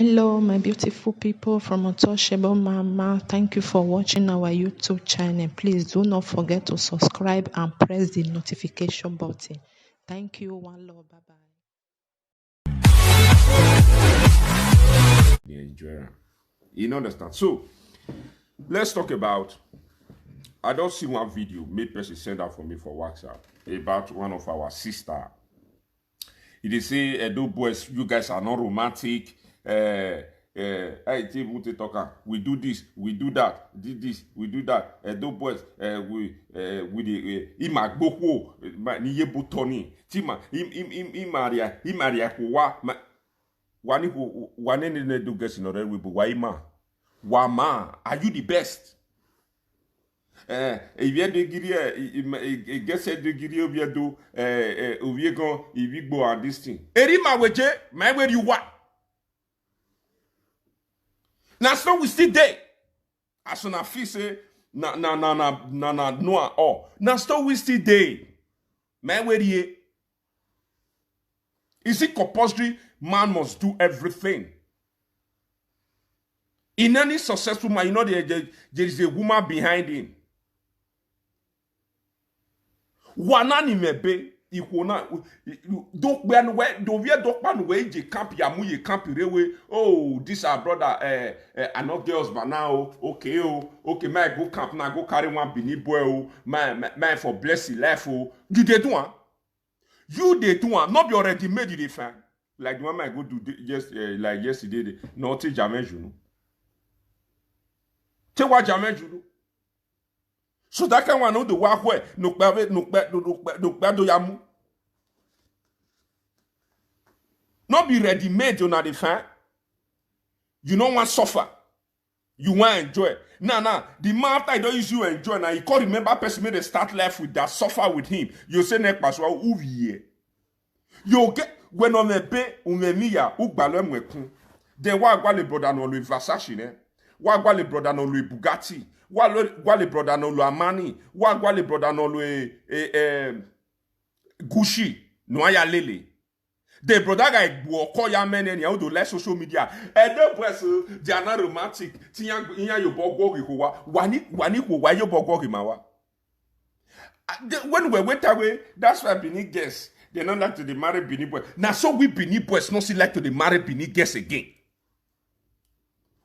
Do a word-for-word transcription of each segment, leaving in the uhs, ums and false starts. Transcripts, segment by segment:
Hello, my beautiful people from Untouchable Mama. Thank you for watching our YouTube channel. Please do not forget to subscribe and press the notification button. Thank you. One love. Bye bye. They enjoy am. You know, understand? So, let's talk about. I don't see one video made person send out for me for WhatsApp about one of our sister. He dey say, "Edo boys, you guys are not romantic. Uh, uh, I think we take talk am. We do this, we do that, did this, we do that. Edo boys, uh, we uh, we dey uh, imagboko ni yebo tony tima im im im imaria imaria ko wa ma wani ko wani ne ne do gesi no re we bo wa ima wa ma are you the best?" Eh, if you dey giri eh, gesi dey giri obi do eh, eh, obi gan if you go and this thing. Eri ma weje, my where you wa. Na so we still dey. As una feel say na na na na na na no at all. Na so we still dey. My where you. Is it compulsory man must do everything? In any successful man, you know there, there, there is a woman behind him. Wana ni mebe ikwo na dokpe anu we do wie dokpa nu we je camp ya mu ye camp re we. Oh, this our brother eh, eh, I no get husband now. Okay, oh, okay, my go camp now, go carry one Benin boy, oh, my my, my for bless his life, oh. You dey do am? You dey do am? No be already made you dey find. Like the one I go do the- yes, uh, like yesterday. Dey, no, te jame junu. Te wa jame junu. So that kind one no the wa kwe no kpe no kpe no kpe no kpe do yamu. No be ready made you na dey find. You no wan suffer. You wan enjoy. Now now the man after he don use you enjoy now he come remember person make dey start life with that suffer with him. You say next pass wa uvi ye. You get when on the be umemiya ugbalo emwekun. Then wa gwa le brother no lo Versace ne. Wa gwa le brother no lo Bugatti. Wa lo gwa le brother no lo Armani. Wa gwa le brother no lo eh, eh, eh, Gucci. No aya lele. The brother guy buoko ya mene ni audo like social media. And the person they are not romantic. Tinya inya yo bogo gi ko wa. Wani wani ko wa yo bogo gi mawa. Uh, the- When we went away, that's why Benin girls they don't like to dey marry Benin boys. Now so we Benin boys not see like to dey marry Benin girls again.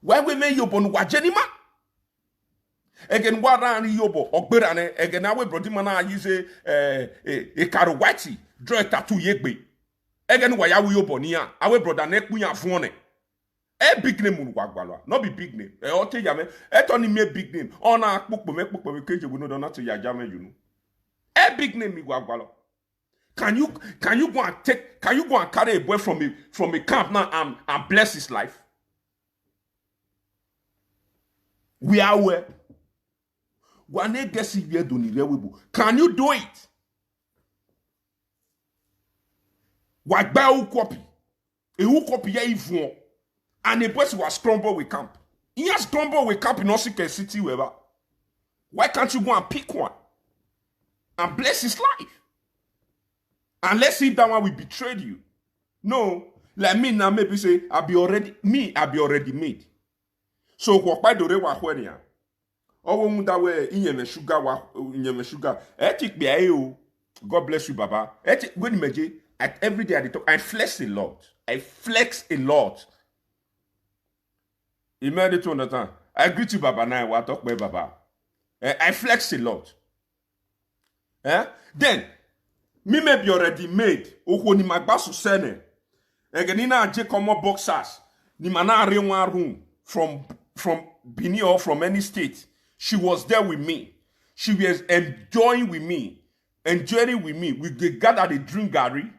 Why we men yo bon wajenima? Again, what ran yobo ogbera ne? Again, awe brody mana use eh eh eh karo whitey draw a tattoo yegbe. Again, why are we yobo niya? Awe brother ne kunya fone. A big name mun gwagwalo. No be big name. E ote yame. E to ni me big name. Ona kpokpo me kpokpo me keje we no don to ya jame you know. A big name mi gwagwalo. Can you can you go and take can you go and carry a boy from a from a camp now and, and bless his life? We are where one day gets here doni rewibu. Can you do it? What by who copy? A who copy ya even and a boy was scramble with camp. He has scramble with camp in Osike City, wherever. Why can't you go and pick one and bless his life? And let's see if that one will betray you. No, like me now, maybe say I be already me, I be already made. So go by the way, wa hwenia. Owo mu that way, inyeme sugar wa inyeme sugar. Etik be ayo. God bless you, Baba. Etik when meje at every day I dey talk, I flex a lot. I flex a lot. You made it to understand. I greet you, Baba. Now I talk by Baba. Eh, I flex a lot. Eh? Then me may be already made. Oko ni magbasu sene. Again, ni na je come up boxers. Ni mana are one room from from Benin or from any state. She was there with me. She was enjoying with me, enjoying with me. We dey gather dey drink garri.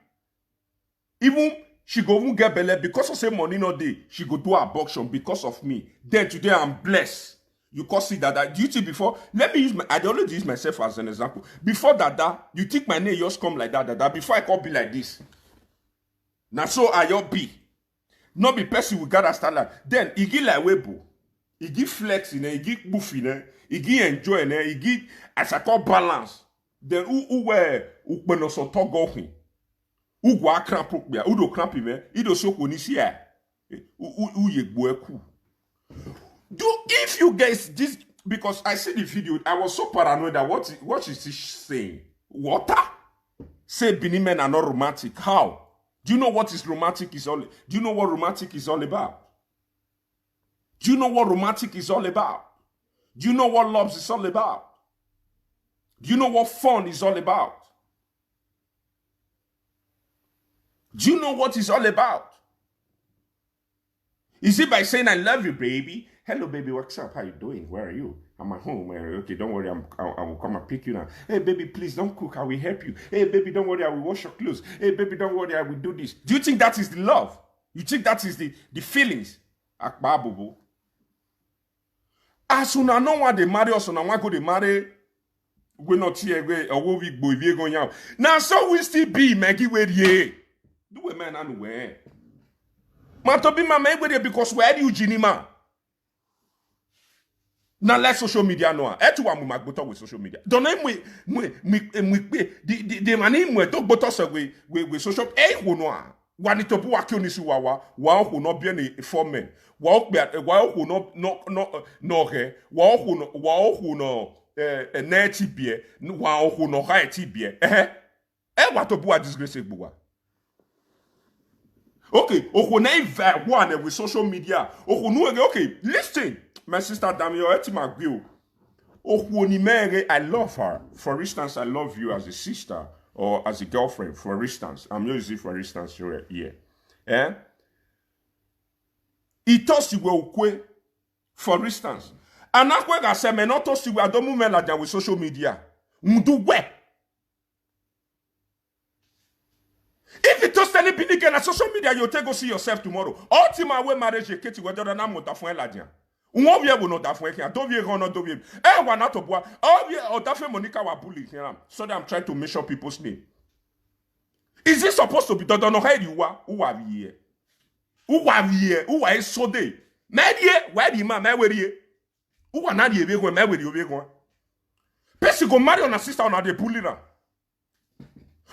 Even she go even get belle because of say money no dey. She go do abortion because of me. Then today I'm blessed. You can see that, that you think before. Let me use my. I dey always use myself as an example. Before that, that you think my name just come like that, that, that before I come be like this. Now so I all be. Not be person we gather start like. Then he give like webo. He give flex in it. He give boof in it. He give enjoy in it. He give as I call balance. Then who who were who when also talk go him. Who go cramp up there? Who do cramp him? Eh? He do so koni see eh. Uye gboeku. Do if you guys this, because I see the video, I was so paranoid that what what is he saying? Water? Say Benin men are not romantic. How? Do you know what is romantic is all? Do you know what romantic is all about? Do you know what romantic is all about? Do you know what love is all about? Do you know what fun is all about? Do you know what it's all about? Is it by saying, "I love you, baby"? "Hello, baby, what's up? How you doing? Where are you?" "I'm at home." "Eh, okay, don't worry, I'm, I, I will come and pick you now." "Hey, baby, please don't cook. I will help you." "Hey, baby, don't worry, I will wash your clothes." "Hey, baby, don't worry, I will do this." Do you think that is the love? You think that is the, the feelings? Akpa bubu. As una no wan dey marry us, una wan go dey marry we not here, we or we go we go now. Now so we still be Maggie we ye. Do we man and we. Mato be my man we because where you Jinima? Now let social media know. Etu wa mu magboto with social media. Don't know we we we we the the the money we to gboto so we we we social eh wo no a. Wa ni to bu wa ki oni si wa wa wa ho no bi ni four men. Wa o pe wa ho no no no no he wa ho no wa ho no eh eh, na ti bie wa ho no ha ti bie eh eh wa to bu wa disgrace gbo wa. Okay, oho na ive one with social media. Oho no okay, listen, my sister Damio eti magbe o. Oho ni mere, I love her. For instance, I love you as a sister or as a girlfriend. For instance, I'm using for instance here. Here. Eh? Itosi we ukwe. For instance, anakwe ga se me not to see we adomu me la with social media. Ndu we. If you toast any big na social media, you take go see yourself tomorrow. Ultima we marriage keti we dora na mo da fun la dia. Won we wo no da fun ke, do we go no do we. E wa na to bua. O we o da fe Monica wa bully here. So that I'm trying to mention people's name. Is it supposed to be done? No, hey, you are. Who are we here? Who are we here? Who are so day? Me die, where the man, me where ye? Who are not here? Me where you be going? Person go marry on a sister on a de bully na.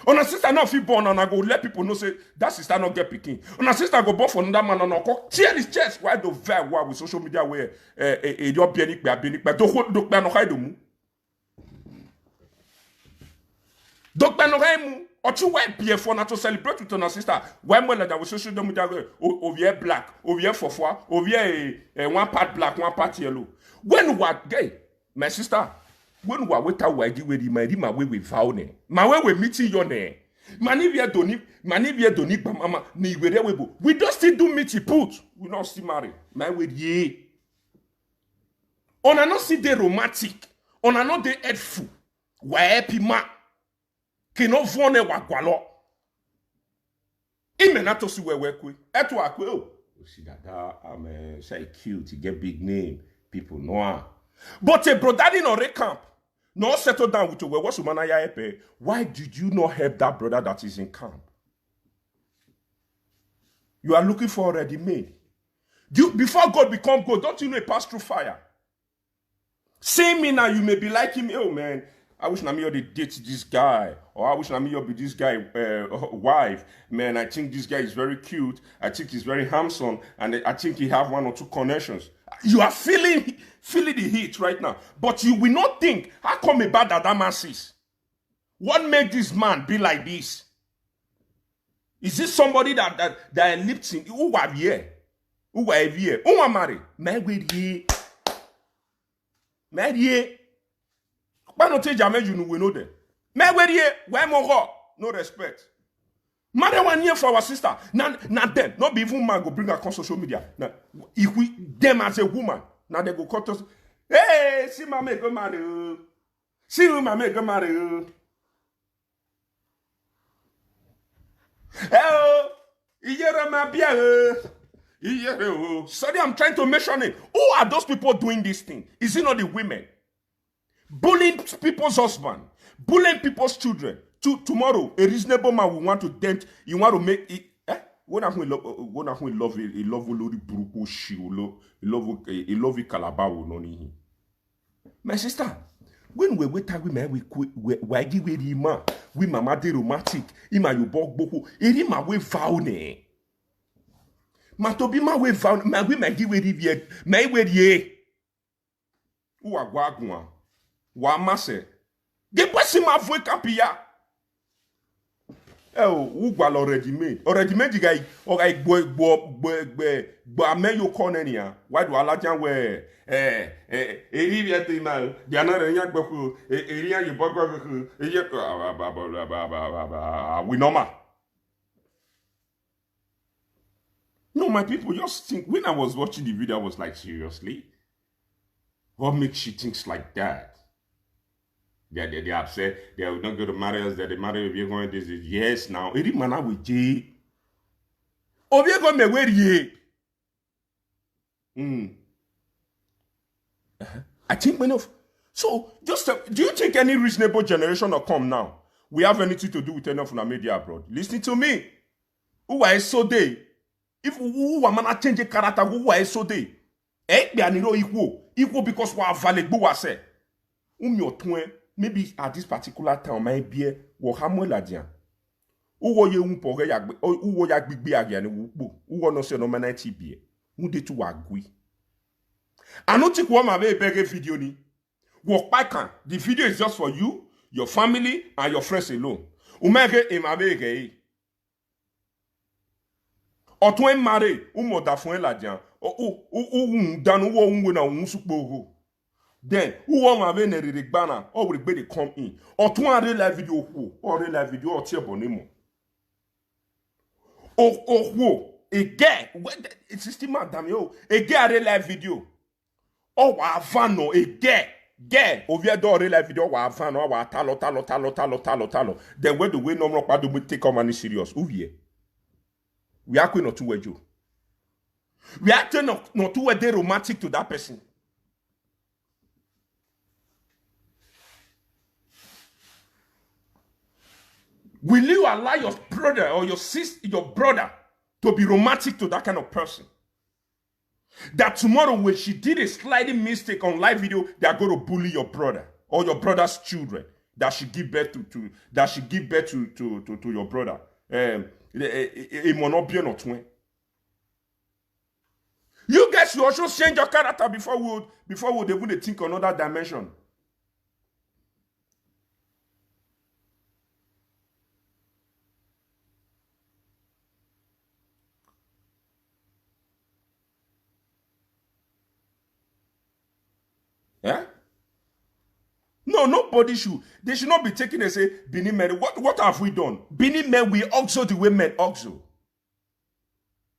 On a sister not fit born and I go let people know say that sister not get picking. On a sister go born for another man and I call tear his chest. Why do very well with social media where eh eh eh your beni pe abeni pe do ho do pe no hide mu. Dokpe no ga mu. Otu we pie for na to celebrate with una sister. Why mo la da we social media we o o we black, o we fofo, o we eh, eh, one part black, one part yellow. When what gay, my sister, when what we ta we di we di my di my way we vow ne. My way we meeting your name. Mani we doni, mani we doni ba mama ni we re we bo. We don't still do meet put. We not still marry. My way ye. On a not see the romantic. On a not the headful. Wa epi ma. Ke no vone wa gwalo. Ime na to si we we kwe. Eto akwe o. O si dada, I'm uh, say cute, he get big name. People know her. But a brother in a camp. No settle down with we what's man ya epe. Why did you not help that brother that is in camp? You are looking for ready made. Do you, before God become God, don't you know he passed through fire? See me now, you may be like him. Oh man, I wish Nami you date this guy, or I wish Nami you be this guy uh, wife. Man, I think this guy is very cute. I think he's very handsome, and I think he have one or two connections. You are feeling feeling the heat right now, but you will not think how come about that that man sees. What made this man be like this? Is this somebody that that that lifting? Who are here? Who are here? Who are married? My way here. My here. Why not take Jamaica? You know we know them. My way here. Why more hot? No respect. Mother one year for our sister. Now, now them. Not be even man go bring her on social media. Now, if we them as a woman, now they go cut us. Hey, see my mate go marry. See who my mate go marry. Oh, Iyere ma bia. Iyere o. Sorry, I'm trying to mention it. Who are those people doing this thing? Is it not the women? Bullying people's husband, bullying people's children. To, tomorrow, a reasonable man will want to dent. You want to make it. Eh? When I love, when I love, a love lori buruku shi, love, love, a love calabar will not need him. My sister, when we wait time we may we we wagi we di man, we mama de romantic, ima yo bog boko, eri ma we vow ne. Ma tobi ma we va ma we ma gi we di vie ma we die. Uwa gwa gwa. Wa mase. Ge pasi ma vo e kapiya. E o, ugwa lo ready made. Already made guy. O guy gbo gbo gbo gbo gbo ame yo ko ne ni a. Why do alajan we eh eh eri bi ete ma. Dia na re nya gbo ku eri ya ye bo gbo ku. Eye we normal. No, my people, just think. When I was watching the video, I was like, seriously? What makes she thinks like that? They, they, they upset. They will not go to marry us. That they marry Obiego and this is yes now. Eri mana with J. Obiego me where ye. Hmm. I think many of so just uh, do you think any reasonable generation will come now? We have anything to do with any of our media abroad? Listen to me. Who are so day? If who are man change character, who are so day? Eh, be aniro equal, equal because we are valuable was say. Umi otun maybe at this particular time my beer wo hamuela dia. Uwo ye un poge ya uwo ya gbigbe agia ni wupo. Uwo no se no mana ti bie. Unde tu wa gui. I no think one ma be beg video ni. Work back can. The video is just for you, your family, and your friends alone. Umege imabege. Otun mare umo da fun elajan. U u u danu wo unwe na un supo ogo. Then who won ma be ne rere gbana or we gbe dey come in. Otun are live video ku or live video or tie bonimo. O o wo ege sixty man dam yo ege are live video. Ọ wà á fà nọ egẹ gẹ oviẹ dọ rẹ live video wà á fà nọ wà á tà lọ tà lọ tà lọ tà lọ tà lọ tà lọ. Then wey the way normal pado take come any serious who here? We are queen or two way joe. We are tell not, not two way dey romantic to that person. Will you allow your brother or your sister, your brother, to be romantic to that kind of person? That tomorrow when she did a sliding mistake on live video, they are going to bully your brother or your brother's children that she give birth to, to that she give birth to to to, to your brother. Um, it might not be an twin. You guys should also change your character before we would, before we would even think another dimension. Eh? No, nobody should. They should not be taking and say, Benin men, what, what have we done? Benin men, we also the way men also.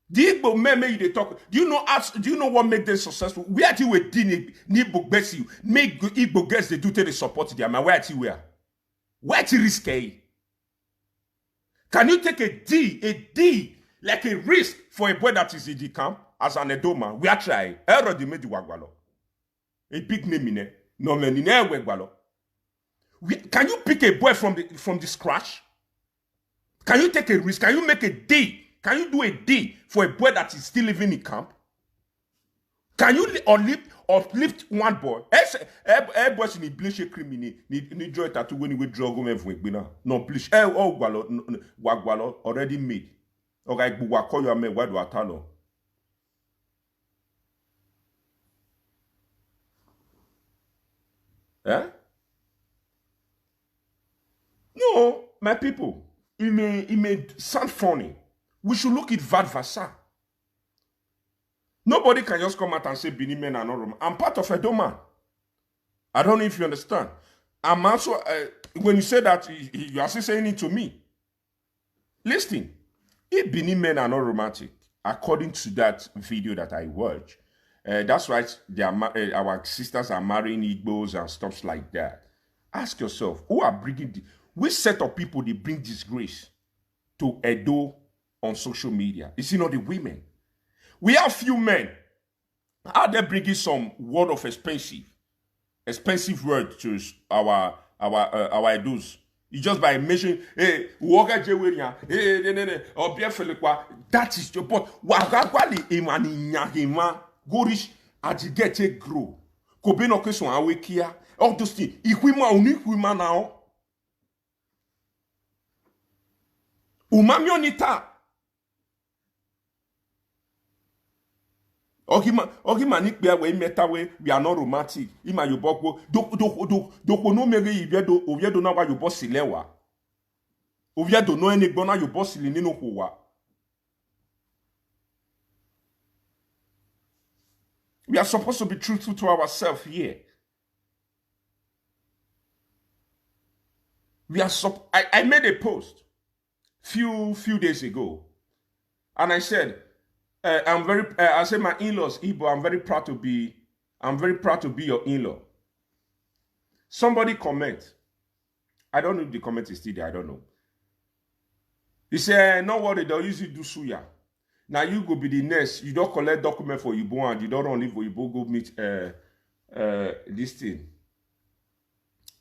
The Igbo men make you dey talk. Do you know us? Do you know what make them successful? Where do we did Igbo best you? Make Igbo girls they do take the support their man. Where are you where? Where to risk eh? Can you take a D, a D, like a risk for a boy that is in the camp as an Edoma? We are trying. Error the made the wagwalo. A big name in there. No man in there wagwalo. We, can you pick a boy from the from the scratch? Can you take a risk? Can you make a D? Can you do a D for a boy that is still living in camp? Can you li- or lift or lift one boy? Eh, eh, eh, boy, ni bleach a cream ni ni ni joy tattoo when we draw go me fun egbe na. No bleach. Eh, oh, gwalo, no, no, wa gwalo already made. Okay, but wa call your man, why do I tell you? Eh? No, my people, it may it may sound funny. We should look it vice versa. Nobody can just come out and say Benin men are not Roman. I'm part of Edo man. I don't know if you understand. I'm also uh, when you say that you, you are still saying it to me. Listen, if Benin men are not romantic, according to that video that I watched, uh, that's why they are ma- uh, our sisters are marrying Igbos and stuff like that. Ask yourself, who are bringing the, which set of people they bring disgrace to Edo on social media? Is it not the women? We have few men. Are they bringing some word of expensive, expensive word to s- our our uh, our Edos? It's just by mentioning, hey, Uoga Jewerian, hey, ne, ne, ne, Obia Felekwa. That is your but Wagagwali Imani Nyahima Gorish Ajigete grow. Kobino Keson Awekia. All those things. Ikwima Unikwima now. Umami Onita. Ogima, ogima ni pe we meta we, we are not romantic. Ima yo bokwo. Do, do, do, do, ko no mere iviedo, oviedo na wa yo bo silewa. Oviedo no ene gbona yo bo sili ninu ko wa. We are supposed to be truthful to ourselves here. We are sup- I, I made a post few few days ago, and I said, uh, I'm very. Uh, I said my in-laws, Igbo. I'm very proud to be. I'm very proud to be your in-law. Somebody comment. I don't know if the comment is still there. I don't know. He said, "No worry, they'll use you do suya. Now you go be the next. You don't collect document for Igbo and you don't run leave for Igbo go meet uh, uh, this thing."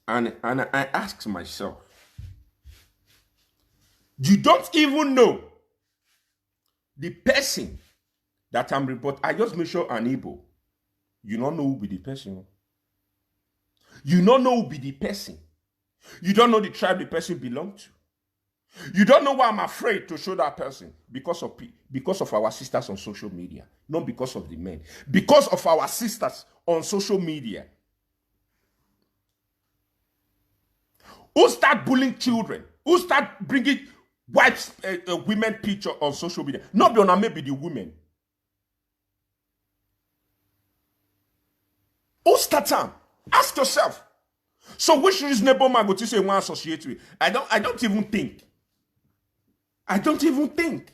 And and I ask myself, you don't even know the person that I'm report. I just make sure an Igbo. You don't know who be the person. You don't know who be the person. You don't know the tribe the person belong to. You don't know why I'm afraid to show that person because of pe- because of our sisters on social media, not because of the men. Because of our sisters on social media. Who start bullying children? Who start bringing wives, uh, uh, women picture on social media? Not be on maybe the women. Who start am? Ask yourself. So which reasonable man go to say one associate with? I don't. I don't even think. I don't even think.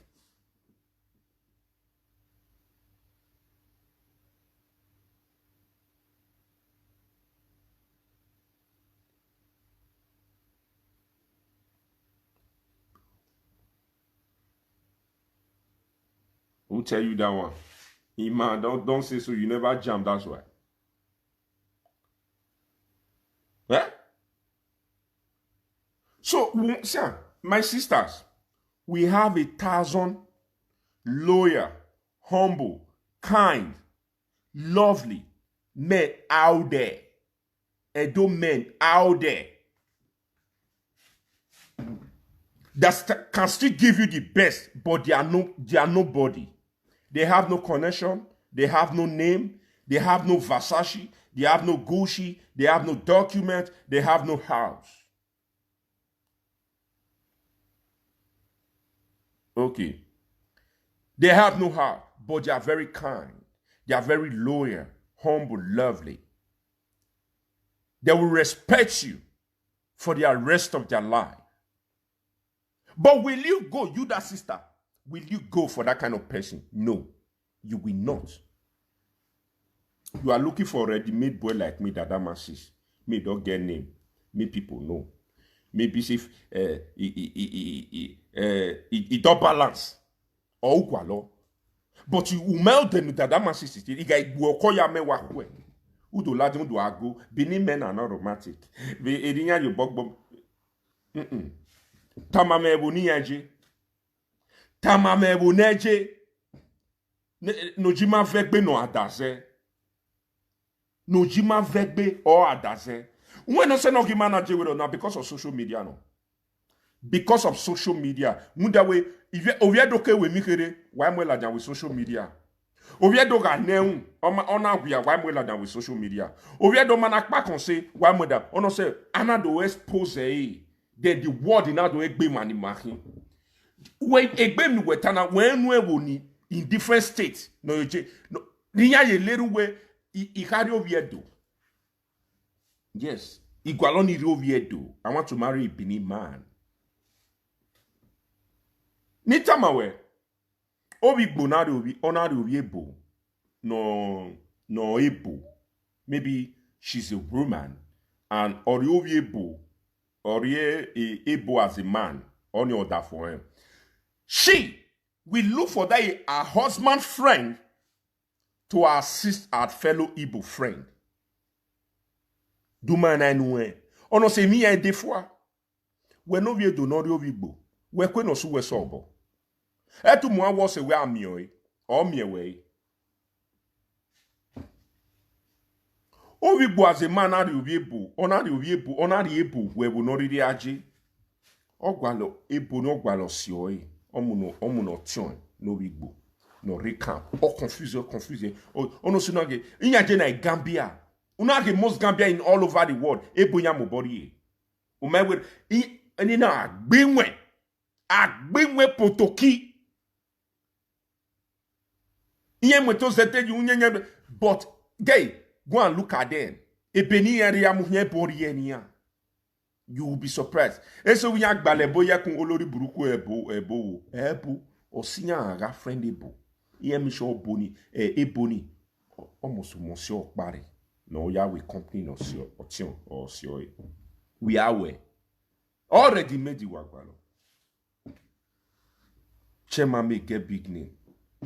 Who tell you that one? Ima, don't don't say so. You never jam. That's why. Eh? So, w- sir, my sisters, we have a thousand loyal, humble, kind, lovely men out there. Edo men out there that st- can still give you the best, but they are no, they are nobody. They have no connection. They have no name. They have no Versace. They have no Gucci. They have no document. They have no house. Okay. They have no heart, but they are very kind. They are very loyal, humble, lovely. They will respect you for the rest of their life. But will you go, you that sister? Will you go for that kind of person? No, you will not. You are looking for a ready-made boy like me, that that man says. Me don't get name. Me people know. Maybe if uh, it, it, it, it, uh, it, it don't balance. Or ukwalo. But you umel them that that man says. It guy will call ya me wakwe. Udo ladin do ago. Benin men are not romantic. Be erinya you bog bog. Mm-mm. Tamame bu ni aje. Tamame bu neje. Ne- Nojima vegbe no adaze. Nojima vegbe or adaze. When no say no give man aje with now because of social media no. Because of social media. Munda we if you ovia doke we mikere why mo la with social media. Ovia doga neun oma ona guya why mo la with social media. Ovia do mana pa konse why mo da. Ono say ana do expose eh. Then the word in ado egbe mani mahin. When egbe mi wetana when we ni in different states. No you no. Ni ya ye leru we i i carry ovia do. Yes. Igualon iri oviedo. I want to marry a Benin man. Nitamawe. Obi gbonari obi onari obi ebo. No no ebo. Maybe she's a woman and ori obi ebo ori e- ebo as a man on the order for him. She will look for that her husband friend to assist her fellow Igbo friend. Do man I know eh? Ono se mi ya de fwa. We no vie do no rio vigbo. We kwe no su we sobo. E tu mu awo se we amio eh. O mi we. Ovigbo as a man na ri ovi ebo, o na ri ovi ebo, o na ri ebo we bo no riri aje. Ogwalo ebo no gwalo si o e. Omuno omuno tion no vigbo. No, re camp. All confused, all confused. Oh, oh no, so now, in your Gambia. Una get most Gambia in all over the world. Ebo ya mobori. Umewe, in na gbinwe. Agbinwe potoki. Iye mweto zete you nye nye. But, gay, go and look at them. Ebeni area mu nye bori enia. You will be surprised. Eso wi agbale bo ya kun olori buruku ebo, ebo, ebo. Osinya aga friend ebo. Iye mi sure boni, eh, eboni. Almost mo sure pare. No, ya we company no sure, otion, or sure. We are we. Already made the wagbalo. Chairman may get big name.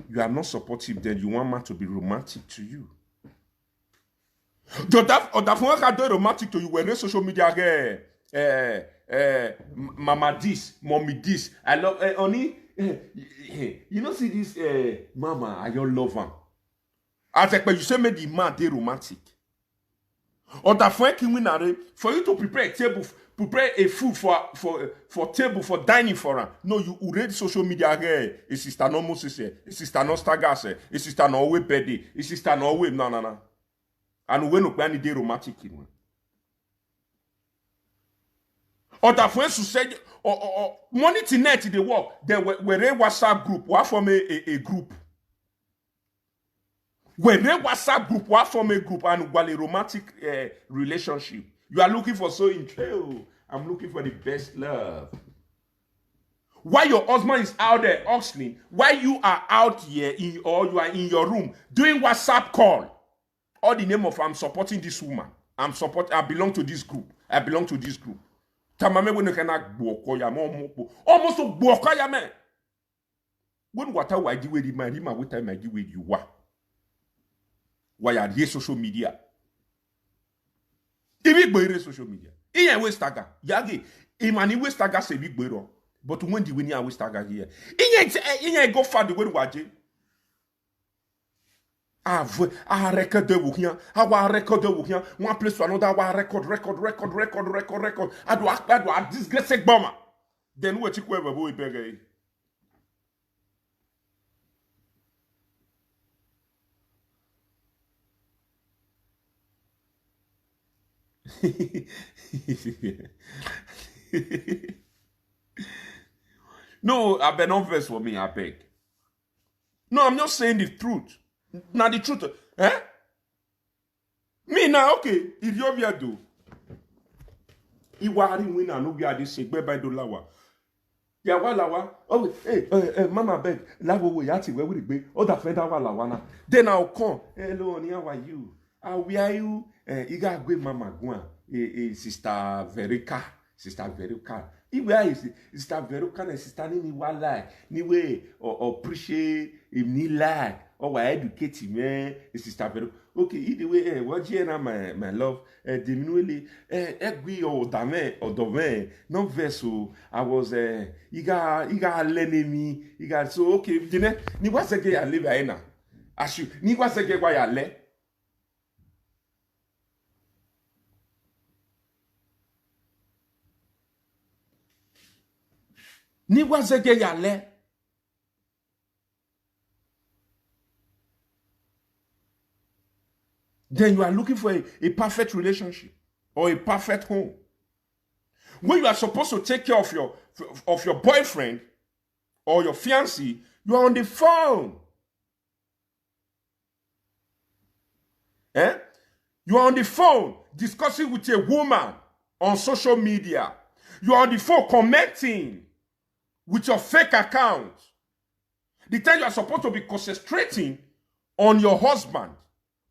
You are not supportive, then you want man to be romantic to you. Dodaf, Odafon can do romantic to you when social media, eh, eh, eh, mama this, mommy this. I love, eh, honey, eh, eh, you know, see this, eh, mama, I don't love her. As I you say, make the man dey romantic. Or that for King Winare, for you to prepare a table, prepare a food for for for table for dining for her. No, you read social media here. A sister no Moses here. A sister no Stagas here. A sister no way Betty. A sister no way no no no. And we no plan the romantic in one. Or that for you say or, or, or money to net the work. Then we we read WhatsApp group. What form a, a, a group? Where WhatsApp group, what form a group and while a romantic uh, relationship. You are looking for so in oh, I'm looking for the best love. Why your husband is out there hustling, why you are out here in or you are in your room doing WhatsApp call. All the name of I'm supporting this woman. I'm support I belong to this group. I belong to this group. Tamame when you cannot almost walk ya man. When water why the way the man, the man, what time I give with you? Why? Why are you social media? If we go social media, he ain't waste taga. Yagi, he man, he waste taga, say big boy. But when the winning, I waste taga here. He ain't, he ain't go far the way waje. Ave a record de wuhian, awa record de wuhian, one place to another, awa record, record, record, record, record, record. I do act, I do a disgrace bomber. Then what you ever boy beggar? No, I bet no verse for me, I beg. No, I'm not saying the truth. Now the truth, eh? Me now, okay, if you're here do. Iwari win and no be at this shit, by do lawa. Yeah, wa lawa. Oh, hey, hey, hey, mama beg. Lawo we yati we we be. Oh, that friend wa lawa na. Then I'll come. Hello, honey, how are you? How are you? Eh, iga gwe mama gwan. Eh, eh, sister Verica. Sister Veruca. Iwe ayi si- Sister Veruca na sister ni ni wa like ni we or appreciate him ni like or wa educate him eh is Sister Veruca. Okay, either way eh what you na my my love eh the minute eh egwi or dame or dove no verse o I was eh iga iga lene mi iga so okay the ne ni wa sege ya le ba na asu ni wa sege kwa ya le Ni wazege yale. Then you are looking for a, a perfect relationship or a perfect home. When you are supposed to take care of your of your boyfriend or your fiancé, you are on the phone. Eh? You are on the phone discussing with a woman on social media. You are on the phone commenting with your fake account. The time you are supposed to be concentrating on your husband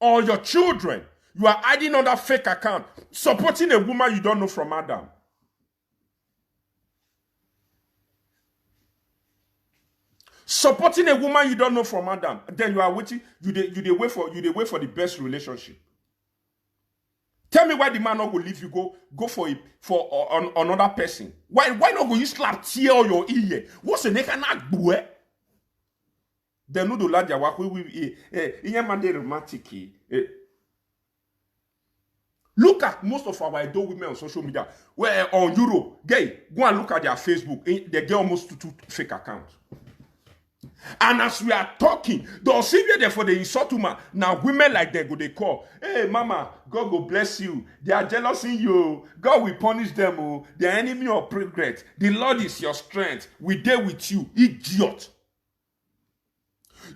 or your children, you are hiding on that fake account, supporting a woman you don't know from Adam. Supporting a woman you don't know from Adam, then you are waiting, you dey you dey wait for you dey wait for the best relationship. Tell me why the man not go leave you, go go for it for uh, an, another person. Why why not go you slap tear all your ear? What's the nigga not boy? They know the lad yawa we we eh eh iye man dey romantic eh. Look at most of our Edo women on social media. Where on Europe, gay, go and look at their Facebook. Eh, they get almost two, two fake accounts. And as we are talking, those same way they for the insult woman. Now women like they go they call, "Hey mama, God go bless you. They are jealousing you. God will punish them. Oh, the enemy of progress. The Lord is your strength. We there with you." Idiot.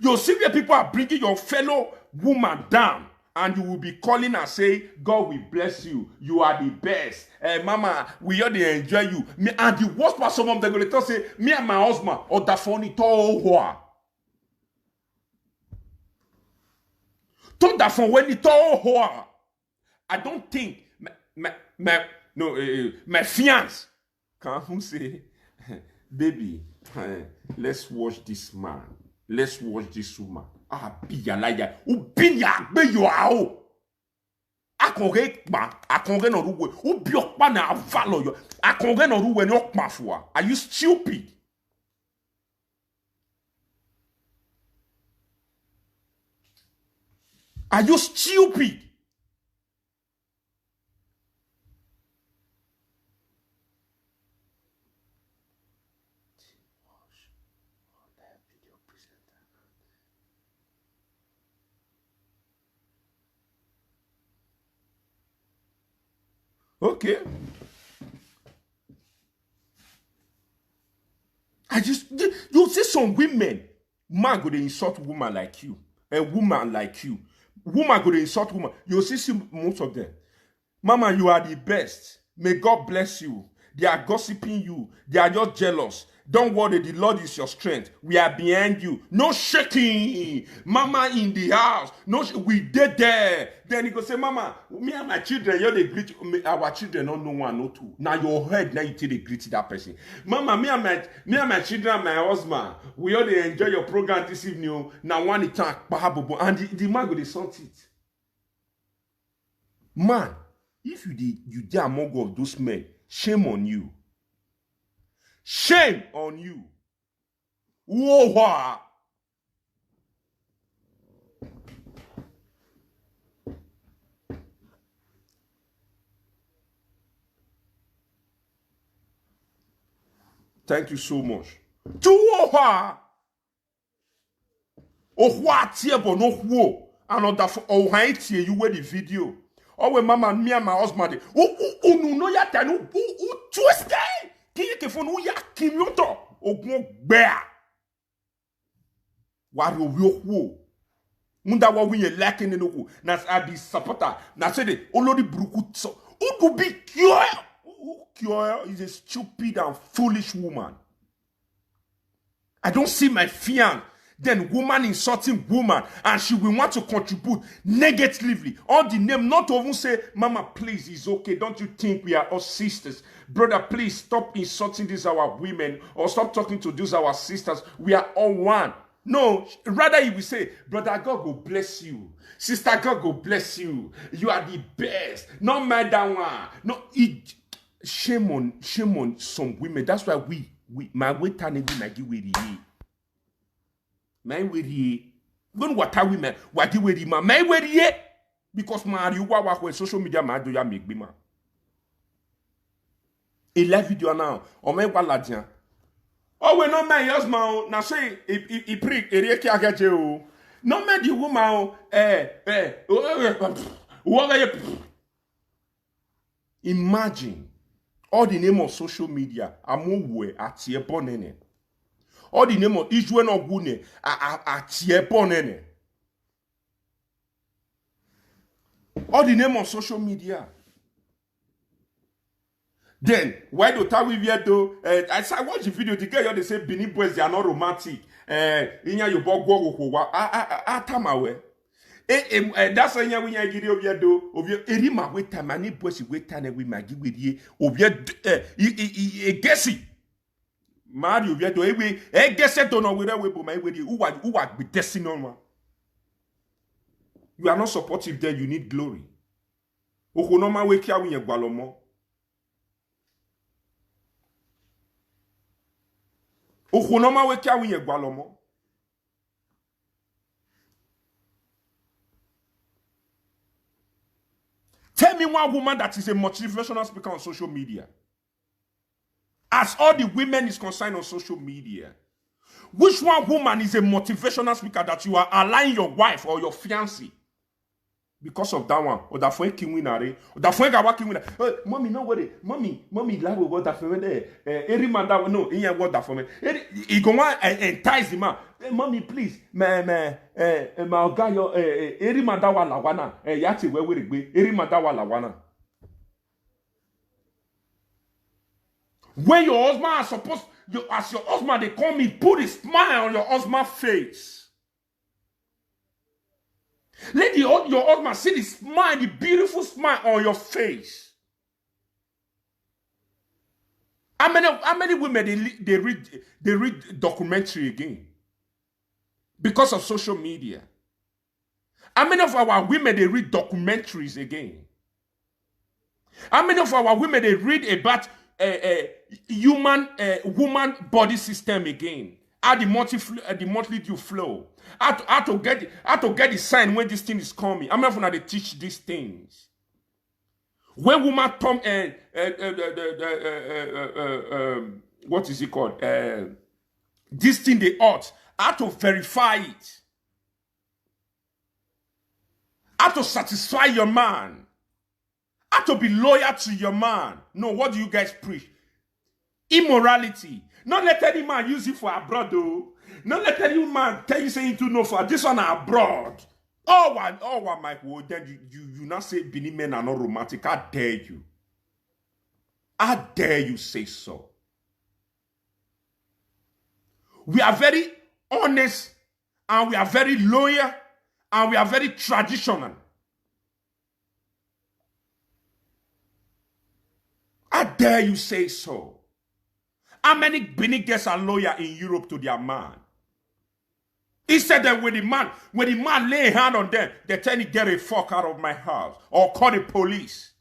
You see where people are bringing your fellow woman down, and you will be calling and say, "God will bless you. You are the best. Eh, mama, we all dey enjoy you." Me, and the worst part, some of them go dey talk say, "Me and my husband, or that funny tall hoa." Turn that phone when it all hoa. I don't think my, my, my no uh, my fiance can who say, "Baby, eh, let's watch this man. Let's watch this woman." Ah, be a liar. Ubinya be your own. Akonge kpa, akonge no ruwe. Ubi okpa na avalo yo. Akonge no ruwe ni okpa fua. Are you stupid? Are you stupid? Okay. I just you see some women, man go they insult woman like you, a woman like you, woman go they insult woman. You see, see most of them. "Mama, you are the best. May God bless you. They are gossiping you. They are just jealous. Don't worry, the Lord is your strength. We are behind you. No shaking. Mama in the house. No, sh- we did there." Then he go say, "Mama, me and my children, you they greet you. Me, our children don't know one, no two. Now your head, now you take they greet that person. Mama, me and my me and my children and my husband, we all they enjoy your program this evening. Oh. Now one attack, bahabobo." And the, the man go they sort it. Man, if you did you dare among all those men, shame on you. Shame on you. Whoa. Thank you so much. Tuoha. Ohwa tie bo no huo. Another for oh hi tie you with the video. Oh we mama, me and my husband. Unu no ya tanu. Tuesday. Kiyi ke fonu ya kimyoto. Ogun gbea. Wari owi ohuo. Munda wa winye like ne no. Na I be supporter. Na say the olori buruku so. Who could be cure? Who cure is a stupid and foolish woman. I don't see my fian. Then woman insulting woman, and she will want to contribute negatively. All the name, not to even say, "Mama, please, it's okay. Don't you think we are all sisters? Brother, please stop insulting these our women or stop talking to these our sisters. We are all one." No, rather he will say, "Brother, God go bless you. Sister, God go bless you. You are the best." No matter one. No, it shame on shame on some women. That's why we we my way tane we na give we the my way the when water women wa give we the man my way the because man you wa wa social media man do ya make be man. A live video now. O me wa ladian. Oh we no man yours man. Na say he he he prick ere ki agaje o. No man the woman o. Eh eh. What are you? Imagine all the name of social media. Amowe ati ebonene. All the name of Israel no gune ati ebonene. All the name of social media. Then why do tawi viedo? Uh, I saw watch the video. The girl they say Benin boys they are not romantic. Uh, inya you bog go go wa. Atamawe. Eh, eh, eh, that's why we are giving you do. Of your erima wait time and boys wait time we magi with ye. Of your eh, egesi. Mari of your do ewe egese to no we we bo my we who are who are be destiny on. You are not supportive there, you need glory. Okonoma we kia we gwalomo. Okonoma we kia we gwalomo. Tell me one woman that is a motivational speaker on social media. As all the women is concerned on social media, Which one woman is a motivational speaker that you are allowing your wife or your fiancé because of that one? Or that for kiwina re? Or that for gawa kiwina? Hey, mommy, no worry. Mommy, mommy, la wo that for me. Eh, every man that no, in what that for me. He go want entice him. Hey, mommy, please, my my eh, eh, my guy, your eh, eh, every man that one la wana. Eh, yati we we regbe. Every man that one la wana. When your husband is supposed, you, as your husband, they call me, put a smile on your husband's face. Let the, your husband see the smile, the beautiful smile on your face. How many, how many women they, they read they read documentary again because of social media? How many of our women they read documentaries again? How many of our women they read about uh, uh, human uh, woman body system again? How the monthly uh, the monthly due flow? How to, how to get how to get the sign when this thing is coming? How many of them they teach these things? When woman come and uh, uh, uh, uh, uh, uh, um, what is it called? Uh, this thing they ought how to verify it. How to satisfy your man. How to be loyal to your man. No, what do you guys preach? Immorality. Not let any man use you for abroad though. Not let any man tell you say you do no for this one abroad. Oh one, oh one, Mike. Well, then you, you you not say Benin men are not romantic. How dare you? How dare you say so? We are very honest and we are very loyal and we are very traditional. How dare you say so? How many Benin girls are loyal in Europe to their man? He said that when the man, when the man lay a hand on them, they tell him, "Get a fuck out of my house," or call the police.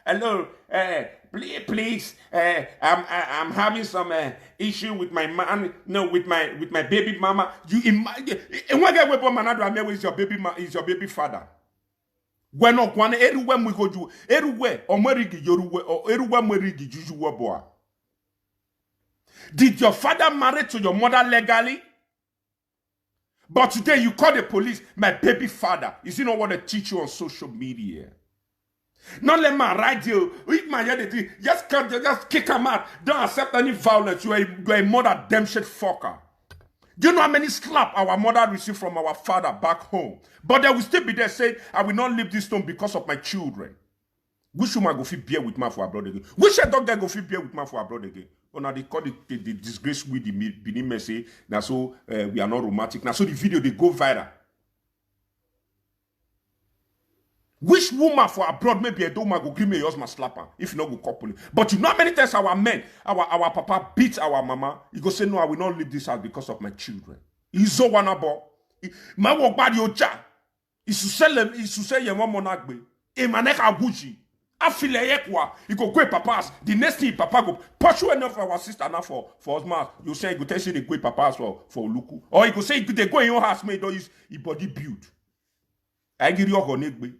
"Hello, uh, please, please, uh, I'm I- I'm having some uh, issue with my man, no, with my with my baby mama." You imagine, and one guy went man, "Is your baby ma- is your baby father?" When no one everywhere we go you everywhere or marry you or everywhere marry you you were boy. Did your father marry to your mother legally? But today you call the police, "My baby father." Is it not what they teach you on social media? Not let man write you. If my head is just come, just kick him out. Don't accept any violence. You are, a- you are a mother damn shit fucker. Do you know how many slap our mother received from our father back home? But they will still be there saying, "I will not leave this stone because of my children." Which woman go fit bear with man for abroad again? Which dog guy go fit bear with man for abroad again? Una dey call the, the, the disgrace with the Mi- Benin men say, "Now so uh, we are not romantic." Now so the video they go viral. Which woman for abroad maybe a woman go give me your husband slap her if you not go couple. But you know how many times our men, our our papa beat our mama. He go say, "No, I will not leave this house because of my children." He's so one about my work bad your job. Isusele isuseye wọn mọ na gbe. Emaneka guji. Afile ye kwa. He go go papa's. The next thing papa go pursue enough of our sister now for for us man. You say you go tell say they go papa's for for Oluku. Or he go say they go in your house made or use he body build. I give you a negbe.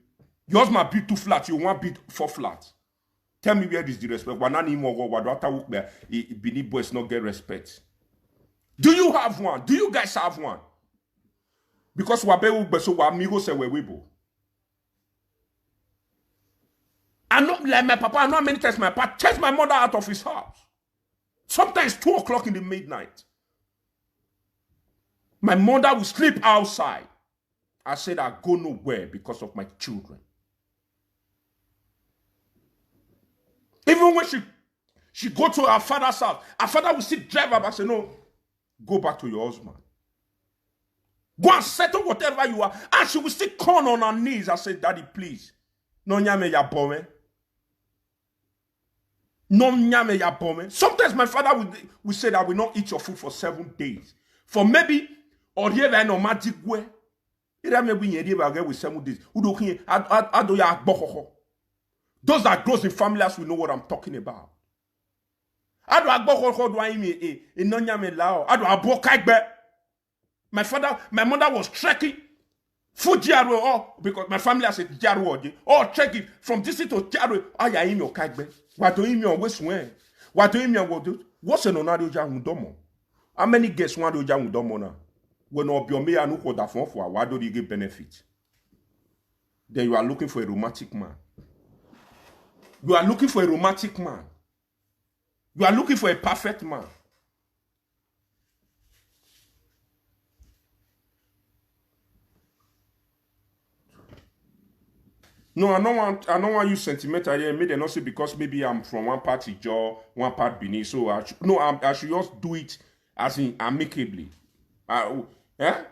Yours might be two flat. You want beat four flat. Tell me where is the respect? Why not him or what? What do I Benin boys not get respect? Do you have one? Do you guys have one? Because wa be ugbe so wa mi go se we webo. I know like my papa, I know how many times my papa chased my mother out of his house. Sometimes two o'clock in the midnight. My mother will sleep outside. I said I go nowhere because of my children. Even when she she go to her father's house, her father will still drive her back say, "No, go back to your husband. Go and settle whatever you are." And she will still come on her knees and say, "Daddy, please. No nyame ya bome. No nyame ya bome." Sometimes my father will, will say that, "I will not eat your food for seven days." For maybe or here no magic way. Ira me we yeri ba get with seven days. Udo kin ado ya gbohoho. Those that grows in families, we know what I'm talking about. Ado agbohoho do aimi e e no nyame lao. Ado abo kaigbe. My father, my mother was trekking. Fuji aro oh, because my family has a Jaro oje. Oh, trekking from this to Jaro. Aya imi o kaigbe. Wa do imi o wesun e. Wa do imi o wo do. Wo se no na do ja hun domo. How many girls want to jam with that money? When Obiome and Uko da phone for a why do you get benefit? Then you are looking for a romantic man. You are looking for a romantic man. You are looking for a perfect man. No, I don't want I don't want you sentimental here. Maybe they not say because maybe I'm from one party, Joe, one part Benin. So I should, no, I'm, I should just do it as in amicably. Uh, eh?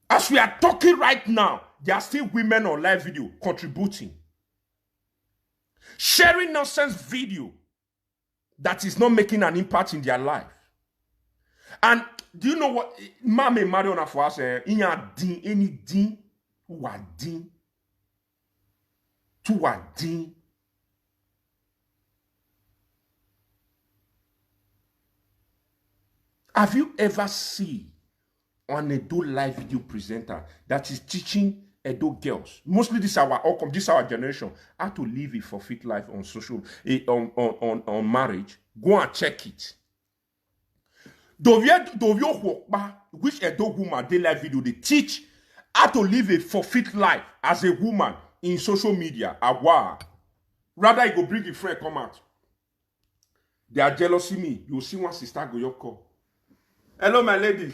As we are talking right now, there are still women on live video contributing, sharing nonsense video that is not making an impact in their life. And do you know what? Mama Mariona for us, eh, in your din, any din, who are din, to are din. Have you ever seen an Edo live video presenter that is teaching Edo girls, mostly this our outcome, this our generation, how to live a fulfilled life on social, eh, on, on, on, on marriage? Go and check it. Dovie Dovie Okpa, which Edo woman they live video they teach how to live a fulfilled life as a woman in social media. Awa. Rather, you go bring a friend come out. They are jealousy me. You see one sister go your call. Hello, my lady.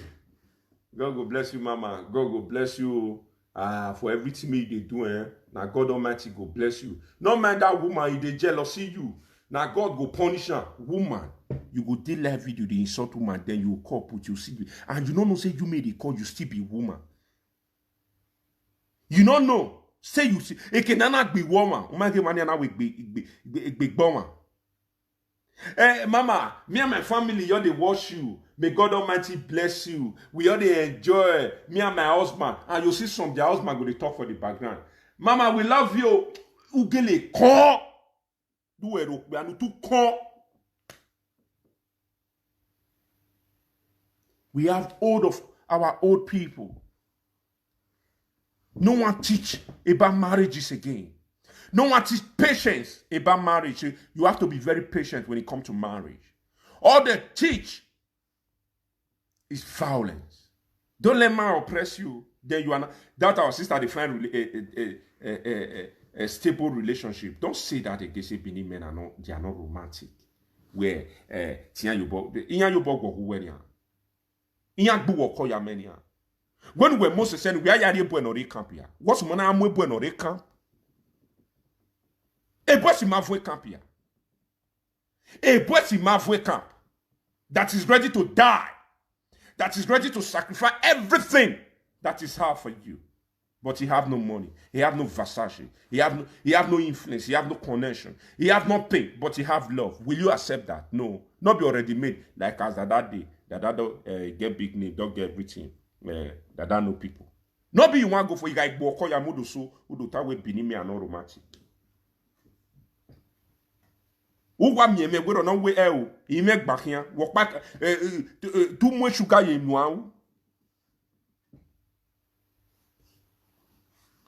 God go bless you, mama. God go bless you, uh, for everything you dey do. Eh? Now God Almighty go bless you. No mind that woman, if they jealousy you. Now God go punish her. Woman, you go dey live video, they insult woman, then you call put you see. And you don't know say you made a call, you still be woman. You don't know. Say you see. Eke nana be woman. Woman ke mani ana we be be be be woman. Eh, mama, me and my family, you they watch you. May God Almighty bless you. We all they enjoy. Me and my husband. And you see some, their husband go they talk for the background. Mama, we love you. Ugele, come. Do it, Okpeanu, to come. We have old of our old people. No one teach about marriages again. No one teach patience about marriage. You have to be very patient when it comes to marriage. All they teach is violence. Don't let man oppress you. Then you are not. That our sister they find a, a, a, a, a, a stable relationship. Don't say that again. Say Benin men are not. They are not romantic. Where uh, Tian Yobo, Ian Yobo go who where Ian Gbu woko ya many. When we Moses said we are yari boy no camp here. What's mona amwe boy no camp? A boy si mavwe camp here. A boy si mavwe camp that is ready to die, that is ready to sacrifice everything that is hard for you. But he have no money. He have no Versace. He have no, he have no influence. He have no connection. He have nothing, but he have love. Will you accept that? No. Not be already made. Like as that, that day, that, that don't uh, get big name, don't get everything. Uh, that, that no people. Not be you want go for you guys, but call your mood so, who do that way, Benin me and not romantic. Who want me, me, we don't know where, eh, oh, he make back here, walk back, eh, eh, too, eh, too much sugar, you know.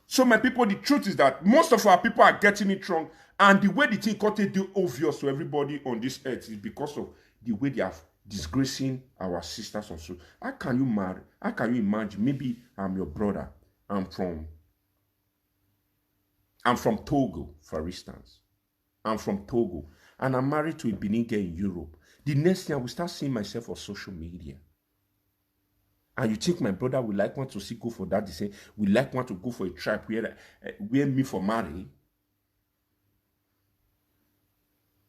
So, my people, the truth is that most of our people are getting it wrong. And the way the thing got to do obvious to everybody on this earth is because of the way they are disgracing our sisters and so. How can you marry? How can you imagine? Maybe I'm your brother. I'm from I'm from Togo, for instance. I'm from Togo. And I'm married to a Benin girl in Europe. The next thing I will start seeing myself on social media. And you think my brother would like want to see go for that? They say we like want to go for a tribe where uh, where me for marry,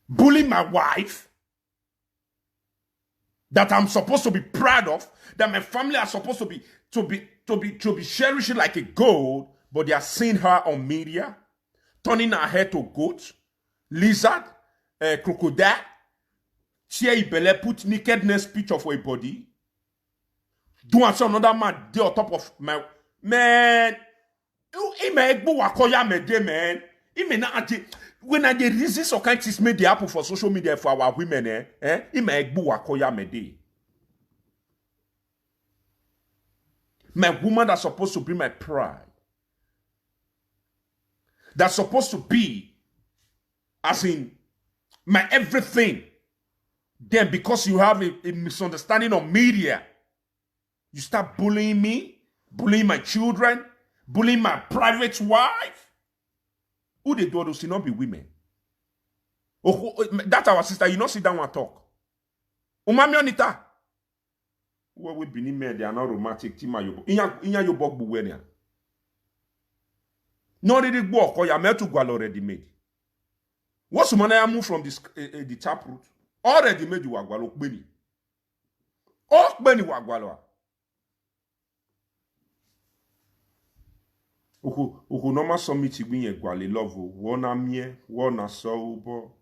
bully my wife that I'm supposed to be proud of, that my family are supposed to be to be to be to be cherishing like a gold, but they are seeing her on media, turning her head to goat, lizard, uh, crocodile, tear ibele, put nakedness picture for a body. Do and say another man dey on top of my man. Ime egbo wakoya me dey, man. Ime na aje when I dey reason some kind things make dey happen for social media for our women, eh? Eh? Ime egbo wakoya me dey. My woman that's supposed to be my pride. That's supposed to be as in my everything. Then, because you have a, a misunderstanding on media, you start bullying me, bullying my children, bullying my private wife. Who dey do all those things? Not be women. Oh, oh, oh, that our sister, you no sit down and talk. Umami Onita. Well, we Benin men, they are not romantic. Tima yobo. Inya, inya yobo gbuwenia. No, really, go, ko ya, me to go already made. What's the money I move from this, eh, eh, the tap root? Already made you agwalo kpeni. Oh, kpeni wa agwalo. Uku, uku no ma submit igbi yen gwale love o. Wo na mie, wo na so ubo.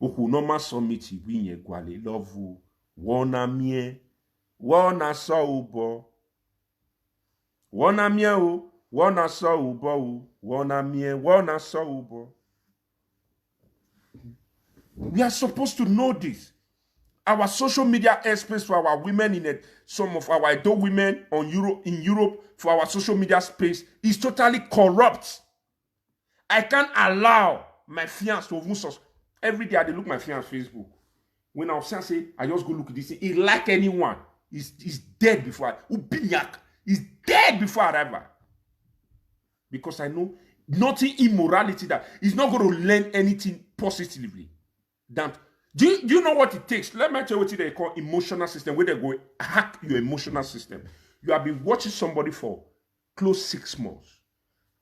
Uku no ma submit igbi yen gwale love o. Wo na mie, wo na so ubo. Wo na mie o, wo na so ubo o. Wo na mie, wo na so ubo. We are supposed to know this. Our social media airspace for our women in it, some of our Edo women on Europe, in Europe, for our social media space is totally corrupt. I can't allow my fiance to even sus-, every day I dey look my fiance Facebook. When I say, I just go look this thing. He like anyone. He's, he's dead before I, Ubinyak. He's dead before I arrive. Because I know nothing immorality that is not going to learn anything positively. That, do you, do you know what it takes? Let me tell you what they call emotional system, where they go hack your emotional system. You have been watching somebody for close six months,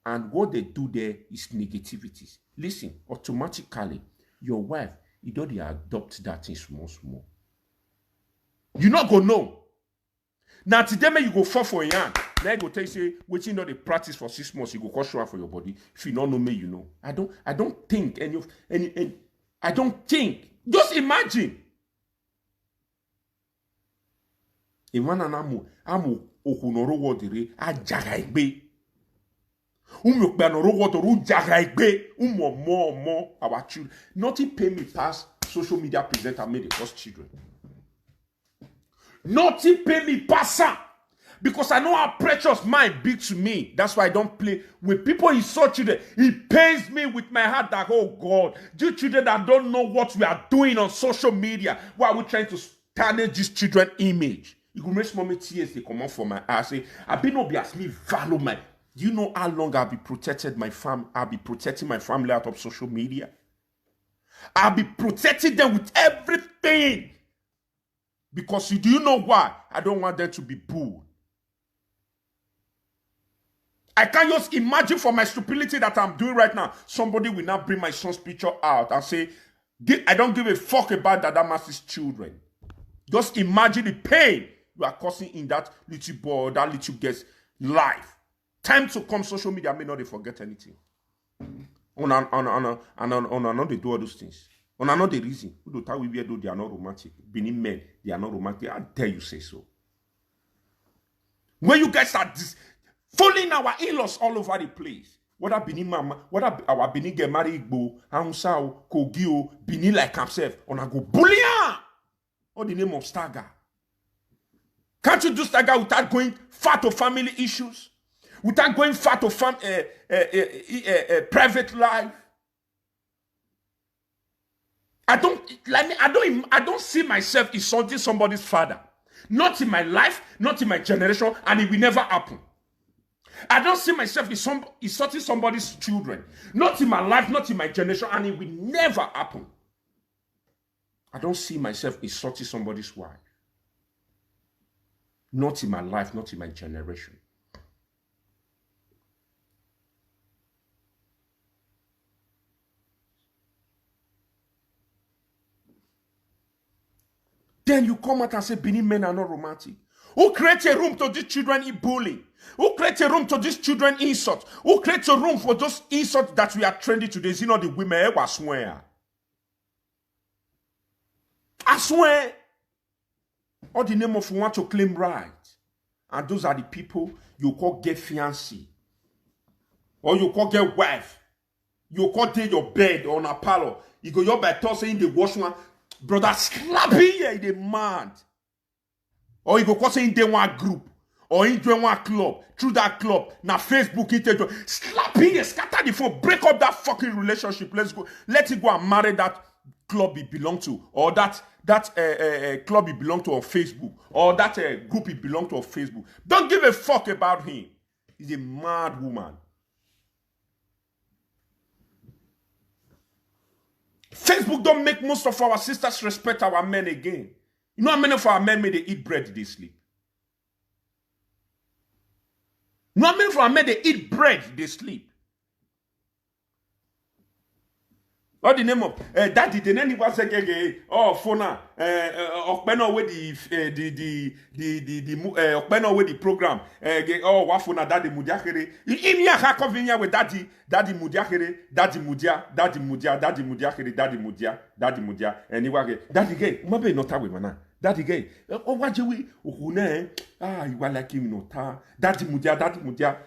and what they do there is negativities. Listen, automatically, your wife, you don't adopt that thing small, small. You not go know. Now today, may you go fall for your hand. Now you go tell you, say, wetin you know they practice for six months, you go cause show for your body. If you don't know me, you know. I don't, I don't think any of any, any I don't think. Just imagine. Imana na mu amu okunoro wodire ajaga igbe. Umu pe anoro wodoro jaga igbe. Umo mo mo our children. Nothing pay me pass social media presenter made the first children. Nothing pay me pass am. Because I know how precious mine be to me. That's why I don't play with people insult children. It pains me with my heart that, oh God, you children that don't know what we are doing on social media, why are we trying to tarnish these children image? It will make mommy tears they come out for my eyes. Say, I be no be as me value my. Do you know how long I'll be protected my fam? I'll be protecting my family out of social media. I'll be protecting them with everything. Because you, do you know why? I don't want them to be booed. I can't just imagine for my stupidity that I'm doing right now. Somebody will now bring my son's picture out and say, "Gi-, I don't give a fuck about that, that master's children." Just imagine the pain you are causing in that little boy, that little girl's life. Time to come, social media may not forget anything. On and on and on and on and on they do all those things. On another reason, who do tell we where do they are not romantic. Benin men, they are not romantic. I dare you say so. When you guys are dis-, fooling our in-laws all over the place. Whether Benin mama, whether our Benin get married Igbo, Hausa, o, Kogi, o, Benin like himself, on a go bully am. All the name of stagger. Can't you do stagger without going far to family issues? Without going far to fam-, uh, uh, uh, uh, uh, private life? I don't, like me, I don't, im-, I don't see myself insulting somebody's father. Not in my life, not in my generation, and it will never happen. I don't see myself insult-, insulting somebody's children. Not in my life, not in my generation, and it will never happen. I don't see myself insulting somebody's wife. Not in my life, not in my generation. Then you come out and say Benin men are not romantic. Who create a room to these children in bullying? Who create a room to these children insult? Who create a room for those insults that we are trending today? Is it not the women? Eh, I swear. I swear. All the name of want to claim right. And those are the people you call get fiancé. Or you call get wife. You call take your bed on a parlor. You go your bed, toss in the wash one. Brother, slap in here, they mad. Or you go call say in the one group. Or in join one club. Through that club. Now Facebook, in take join. Slap in here, scatter the phone, break up that fucking relationship. Let's go. Let it go and marry that club he belong to, or that that uh, uh, uh, club he belong to on Facebook, or that uh, group he belong to on Facebook. Don't give a fuck about him. He's a mad woman. Facebook don't make most of our sisters respect our men again. You know how many of our men may they eat bread, they sleep. You know how many of our men they eat bread, they sleep. All the name of uh, daddy, the name was again. Oh, Fona, uh, uh, Okpeno with the uh, the the the the the mu- uh, Okpeno with the program. Uh, ge- oh, Wafona, daddy Mudiakere. Imi aka kovinya with daddy, daddy Mudiakere, daddy Mudia, daddy Mudia, daddy Mudiakere, daddy Mudia, daddy Mudia. Anyway, daddy gay, mabe not away mana. Daddy gay. Oh, what do we? Who ne? Ah, you are like him no ta. Daddy Mudia, daddy Mudia.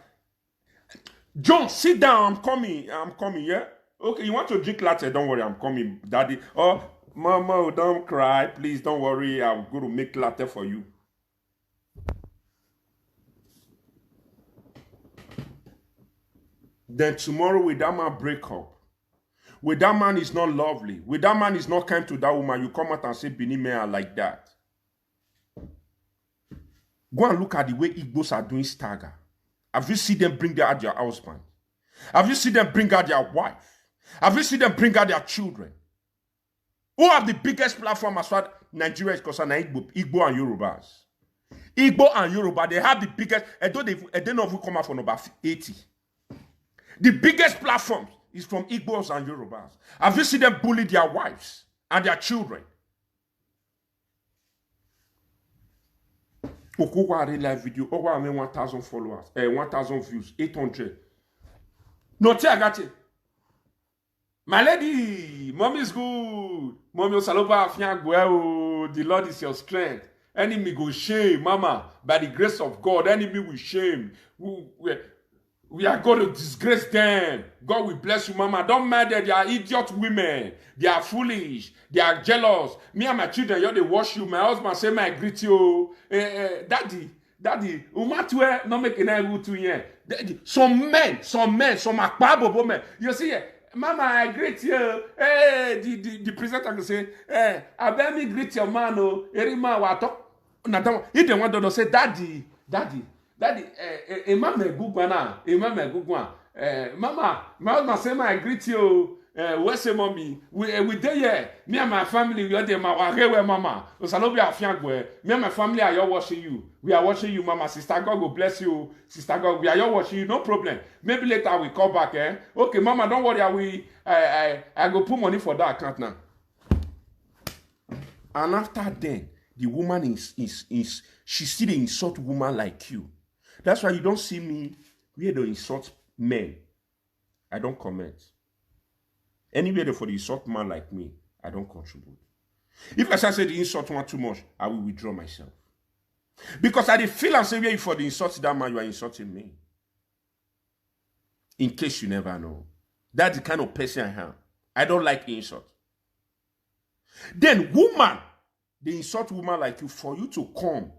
John, sit down. I'm coming. I'm coming. Yeah. Okay, you want to drink latte? Don't worry, I'm coming, daddy. Oh, mama, oh, don't cry, please. Don't worry, I'm going to make latte for you. Then tomorrow, with that man break up, with that man is not lovely, with that man is not kind to that woman, you come out and say Benin men are like that. Go and look at the way Igbos are doing stagger. Have you seen them bring out their husband? Have you seen them bring out their wife? Have you seen them bring out their children? Who have the biggest platform as far as Nigeria is concerned? Igbo, Igbo and Yorubas. Igbo and Yoruba, they have the biggest. Edo, they, Edo not even come out for number eighty. The biggest platform is from Igbos and Yorubas. Have you seen them bully their wives and their children? Okokwa real live video, Okwa me one thousand followers, eh, one thousand views, eight hundred. No, I got it. My lady, mommy is good. Mommy Osaloba Afiangwe, oh, the Lord is your strength. Enemy go shame, mama. By the grace of God, enemy will shame. We, we, we are going to disgrace them. God will bless you, mama. Don't mind them. They are idiot women. They are foolish. They are jealous. Me and my children, you they watch you. My husband say, my greet you. Eh, eh, daddy, daddy, umatwe no make any good to here. Daddy, some men, some men, some akpabobo men. You see, eh, mama, I greet you. Hey, the, the, the presenter can say, hey, I bet me greet your man, oh, every man wa talk. Na that one. If they want to say, daddy, daddy, daddy, eh, eh, eh, mama, good one, ah, eh, mama, good one. Eh, mama, my husband say, my, I greet you. Eh, where say, mommy? We, eh, we there, yeah. Me and my family, we are there, my, we are here, mama. Osalobi Afiangwe. Me and my family are here watching you. We are watching you, mama. Sister God will bless you. Sister God, we are here watching you. No problem. Maybe later we call back, eh? Okay, mama, don't worry. I will, I, I, I go put money for that account now. And after then, the woman is, is, is she still dey insult woman like you. That's why you don't see me where they insult men. I don't comment. Anywhere they for the insult man like me, I don't contribute. If I say the insult one too much, I will withdraw myself. Because I dey feel and say, where you for the insult that man, you are insulting me. In case you never know, that's the kind of person I am. I don't like insult. Then woman, they insult woman like you for you to come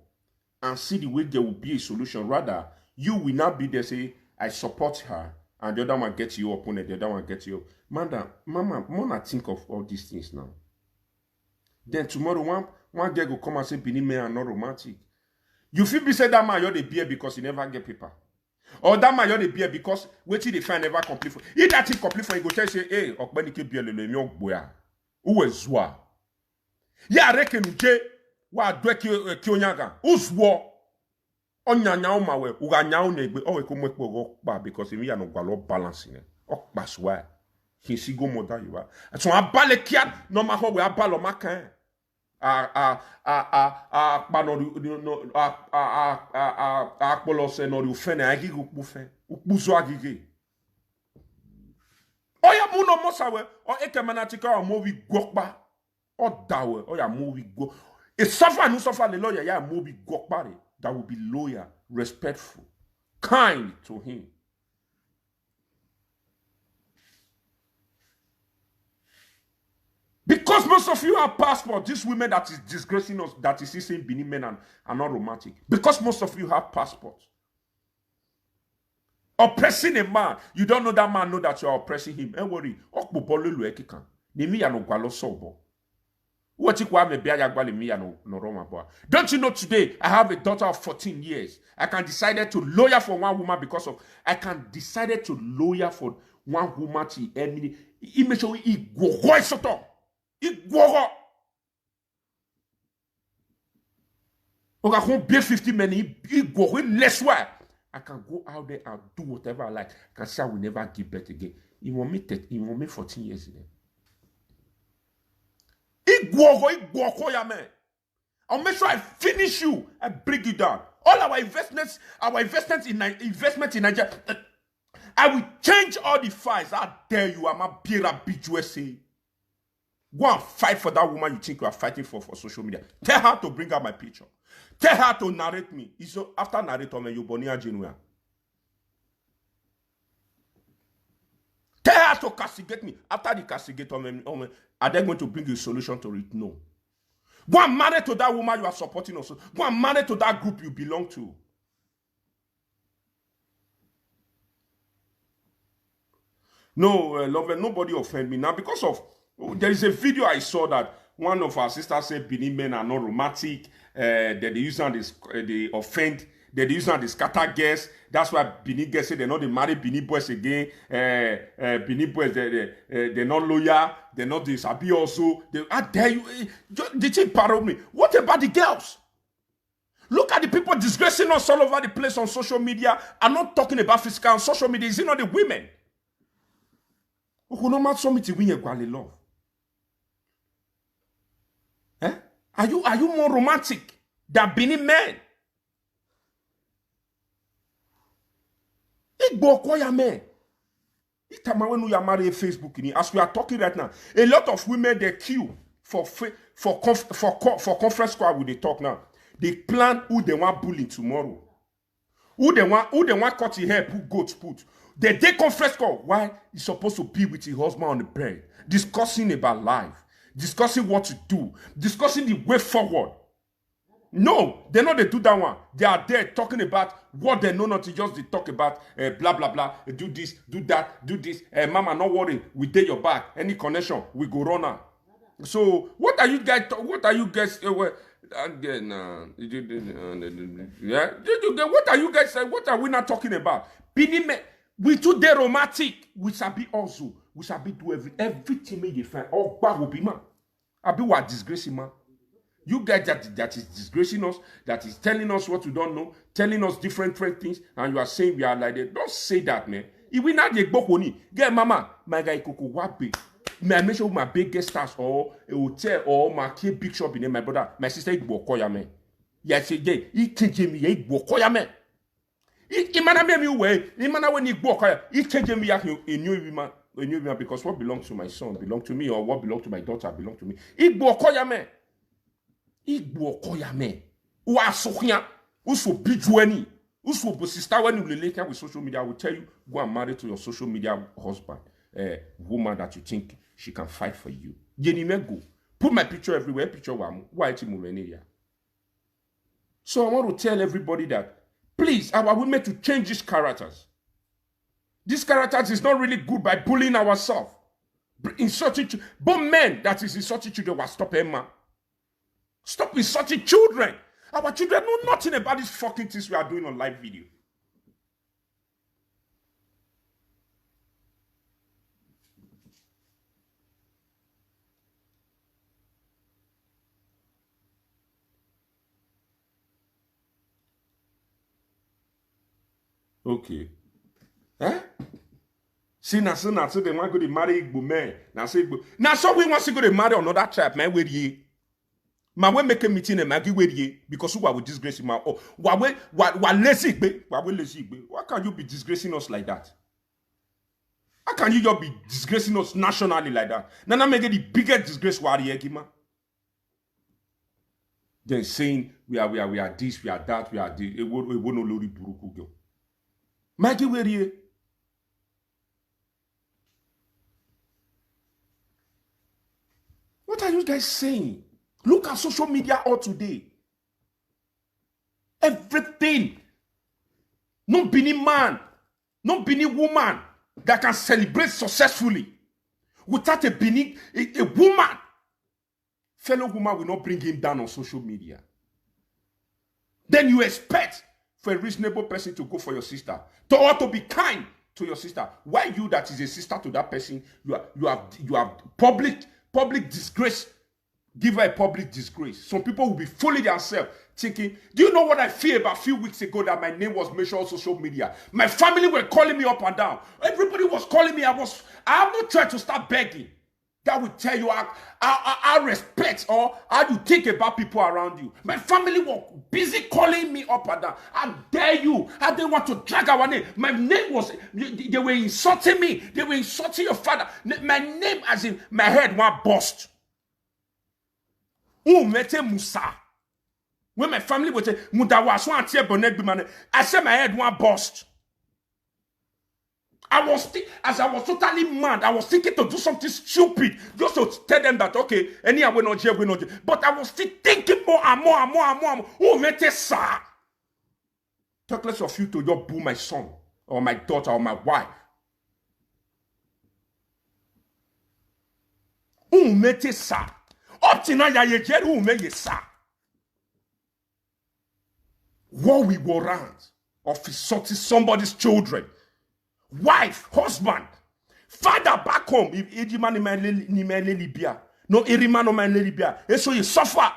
and see the way there will be a solution. Rather, you will not be there say, I support her, and the other one get you up on it, the other one get you up. Madam, mama, wanna think of all these things now. Then tomorrow, one, one girl go come and say, Benin men are not romantic. You feel be say that man, you're the beer because he never get paper. Or that man, you're the beer because wait till they find never complete for. If that thing complete for, he go tell say, hey, Okpenike beer lele, mi ogboya. Uwe zua. Ya reke nuje, wa dwe ki, eh, ki onyaga. Uzwo. Onyanya umawe, uganya unegbe, owe kumwe kpo go kpa because imi ya no gwalo balance ne. Okpa suwa. Kinsi go moda yuwa. So abale kia, no ma ho we abalo makan. A, a, a, a, a, pa no, no, a, a, a, a, a, a, polo se no ri ufene, a gi gu pufe. Upuzo agige. Oya mu no mosa we, o eke mana tika o mo wi gwokpa. O dawe, oya mo wi gwo. E suffer no suffer le lawyer, ya mo wi gwokpa re. That will be loyal, respectful, kind to him. Because most of you have passport, these women that is disgracing us, that is saying Benin men are, are not romantic. Because most of you have passport. Oppressing a man, you don't know that man know that you are oppressing him. Don't worry. Okpobolo lu ekikan. Ni mi ya no gwalo sobo. What you kwa me bia ya gwale mi ya no, no roma boy. Don't you know today I have a daughter of fourteen years? I can decided to lawyer for one woman because of, I can decided to lawyer for one woman to any. He make sure he go soto. He go. Oga, come pay fifty men, he, he go, he less why. I can go out there and do whatever I like. I can say I will never give birth again. He want me thirty, he want me fourteen years in there. He go, he go, ya man. I'll make sure I finish you. I bring you down. All our investments, our investments in Ni-, investment in Nigeria. I will change all the files. I dare you. I'm a Bira B G U S A. Go and fight for that woman you think you are fighting for for social media. Tell her to bring out my picture. Tell her to narrate me. It's so after narrator, man, you Bonnie January. Tell her to castigate me. After the castigator, man, oh, man, are they going to bring you a solution to it? No. Go and marry to that woman you are supporting also. Go and marry to that group you belong to. No, uh, love, nobody offend me now because of, there is a video I saw that one of our sisters said Benin men are not romantic. Uh, that they use and they, uh, they offend. That they use and they scatter girls. That's why Benin girls say they're not the married Benin boys again. Uh, uh, Benin boys, they, they, uh, they're not loyal. They're not this. Abi also. They, I dare you. Eh, ju-, the thing parrot me. What about the girls? Look at the people disgracing us all over the place on social media. I'm not talking about physical on social media. Is it not the women? Who no man submit to win a love? Eh? Are you, are you more romantic than Benin men? Igbo Okoya men. Itamawe no ya marry Facebook ni. As we are talking right now, a lot of women they queue for fa-, for conf-, for co-, for conference call with the talk now. They plan who they want bullying tomorrow. Who they want, who they want cut your hair, put goats put. They take conference call. Why? He's supposed to be with his husband on the bed, discussing about life, discussing what to do, discussing the way forward. No, they know they do that one. They are there talking about what they know not to just they talk about, uh, blah, blah, blah. Do this, do that, do this. Uh, mama, not worry. We dare your back. Any connection, we go run now. So what are you guys? What are you guys? Uh, well, again, uh, you, you, uh, yeah, you, you get, what are you guys saying? What are we not talking about? Benin men, we too dey romantic. We shall be also. We shall be do every, everything make you find. Oh, Bahobima. Abi wa disgracing man. You guys that, that is disgracing us, that is telling us what we don't know, telling us different, different things, and you are saying we are like that. Don't say that, man. If we not the Gbokoni, get mama, my guy Koko Wape. May I make sure my big guest house or a hotel or my kid big shop in there, my brother, my sister, Igbo Okoya, man. Yes, again, he can't give me Igbo Okoya, man. Imana me mi we, imana we ni Igbo Okoya. He change me yak in new man, a new man because what belongs to my son belong to me, or what belongs to my daughter belong to me. Igbo Okoya me. Igbo Okoya me. Wa sohia. Uso bijueni. Uso bo sister when you relate with social media, I will tell you, go and marry to your social media husband. A woman that you think she can fight for you. Yeni me go. Put my picture everywhere, picture wa mu. Why ti mu me ni ya? So I want to tell everybody that, please, our women to change these characters. These characters is not really good by bullying ourselves. Insulting chil-, but men that is insulting children will stop, Emma. Stop insulting children. Our children know nothing about these fucking things we are doing on live video. Okay. Eh? See, na so, na so they want go to marry Igbo men. Na so Igbo. Na so we want to go to marry another tribe, man. Where ye? Ma we make a meeting and magi where ye? Because who are we disgracing ma? Oh, why we, why, why lazy Igbo? Why we lazy Igbo? Why can you be disgracing us like that? How can you just be disgracing us nationally like that? Nana make it the biggest disgrace wari egima. Then saying we are, we are, we are this, we are that, we are this. It won't, it won't no lori buruku girl. Maggie where ye? What are you guys saying? Look at social media all today. Everything. No Benin man, no Benin woman that can celebrate successfully. Without a Benin, a, a woman, fellow woman will not bring him down on social media. Then you expect for a reasonable person to go for your sister, to, or to be kind to your sister. Why you, that is a sister to that person, you are, you have, you have public, public disgrace. Give her a public disgrace. Some people will be fooling themselves, thinking, do you know what I fear about a few weeks ago, that my name was mentioned on social media? My family were calling me up and down. Everybody was calling me. I was, I have no choice to start begging. That will tell you how, how, how, how respect or how you think about people around you. My family were busy calling me up and down. How dare you? How they want to drag our name? My name was, they were insulting me. They were insulting your father. My name, as in my head, one bust. Umete Musa. When my family was say, Mudawa, so auntie Bonnet, I said my head, one bust. I was, as I was totally mad, I was thinking to do something stupid just to tell them that, okay, any way not here, we not here. But I was still thinking more and more and more and more and more. Who made it, sir? Talk less of you to just boo my son or my daughter or my wife. Who made it, sir? Up to now, you get who made it, sir. War we warrant of insulting somebody's children, wife, husband, father back home. If Eddie man in my Libya, no Eddie man on my Libya, and so you suffer.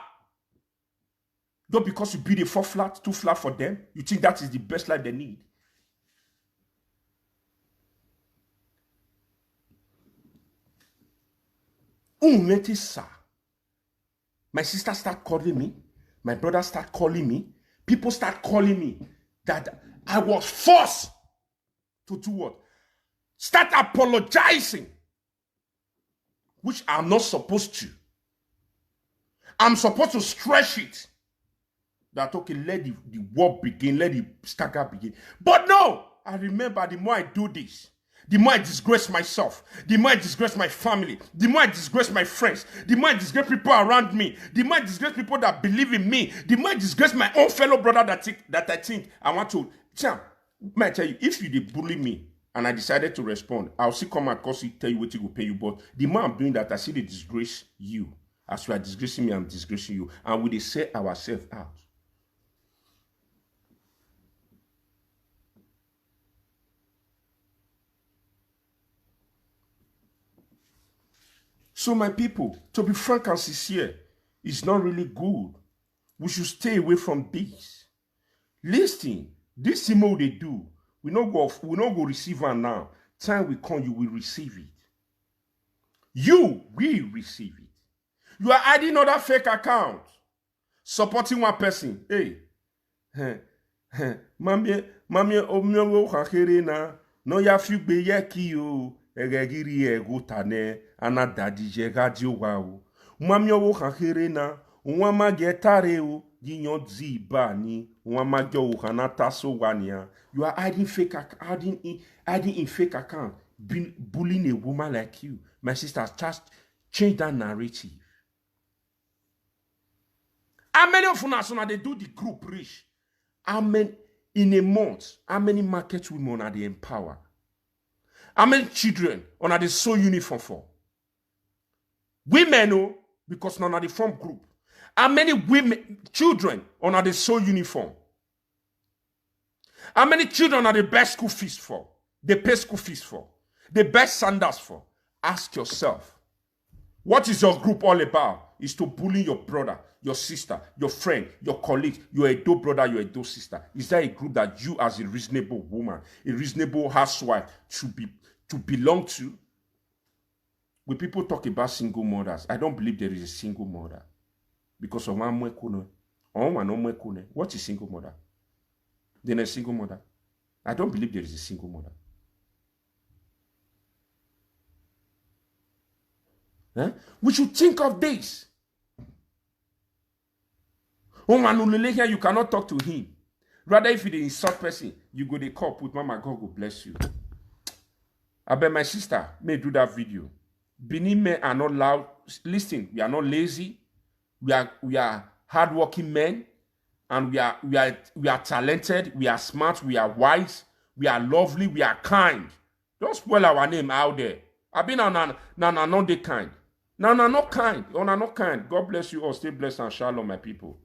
Not because you build a four flat, two flat for them, you think that is the best life they need. Unmeti, sir. My sister start calling me. My brother start calling me. People start calling me that I was forced to do what? Start apologizing, which I'm not supposed to. I'm supposed to stretch it. That, okay, let the, the war begin, let the stagger begin. But no, I remember the more I do this, the more I disgrace myself, the more I disgrace my family, the more I disgrace my friends, the more I disgrace people around me, the more I disgrace people that believe in me, the more I disgrace my own fellow brother that think, that I think I want to. Champ, may I tell you, if you did bully me and I decided to respond, I'll still come across it, tell you what it will pay you. But the more I'm doing that, I see the disgrace you. As you are disgracing me, I'm disgracing you. And we dey sell ourselves out. So, my people, to be frank and sincere, it's not really good. We should stay away from this. Listen, this email they do, we no go, we no go receive am now. Time will come, you will receive it. You will receive it. You are adding other fake account, supporting one person. Hey, hey, hey. Mamie, mamie, omiowo kakere na. No ya fi gbe ye ki o. Egegiri ego tane. Ana dadi je radio wa o. Mamie owo kakere na. Nwa ma ge tare o. Ginyo zi ba ni. Nwa ma ge o kana taso wa ni a. You are adding fake ac-, adding in, adding in fake account. Bullying a woman like you. My sister, just change that narrative. How many of una, una dey do the group reach? How many in a month? How many market women una dey empower? How many children una dey sew uniform for? Women, oh, because una dey form group. How many women, children una dey sew uniform? How many children una dey buy school fees for? They pay school fees for. They buy sandals for. Ask yourself, what is your group all about? Is to bully your brother, your sister, your friend, your colleague, your Edo brother, your Edo sister. Is that a group that you, as a reasonable woman, a reasonable housewife, should be, to belong to? When people talk about single mothers, I don't believe there is a single mother. Because of one mwekune, or one no mwekune. What is single mother? Then a single mother. I don't believe there is a single mother. Eh? We should think of this. Omanulele here, you cannot talk to him. Rather, if you dey insult person, you go dey call, put, Mama, God go bless you. I bet my sister may do that video. Benin men are not loud. Listen, we are not lazy. We are, we are hardworking men, and we are, we are, we are talented. We are smart. We are wise. We are lovely. We are kind. Don't spoil our name out there. Abi na na na na no dey kind. Na na no kind. Una no kind. God bless you all. Stay blessed and shalom, my people.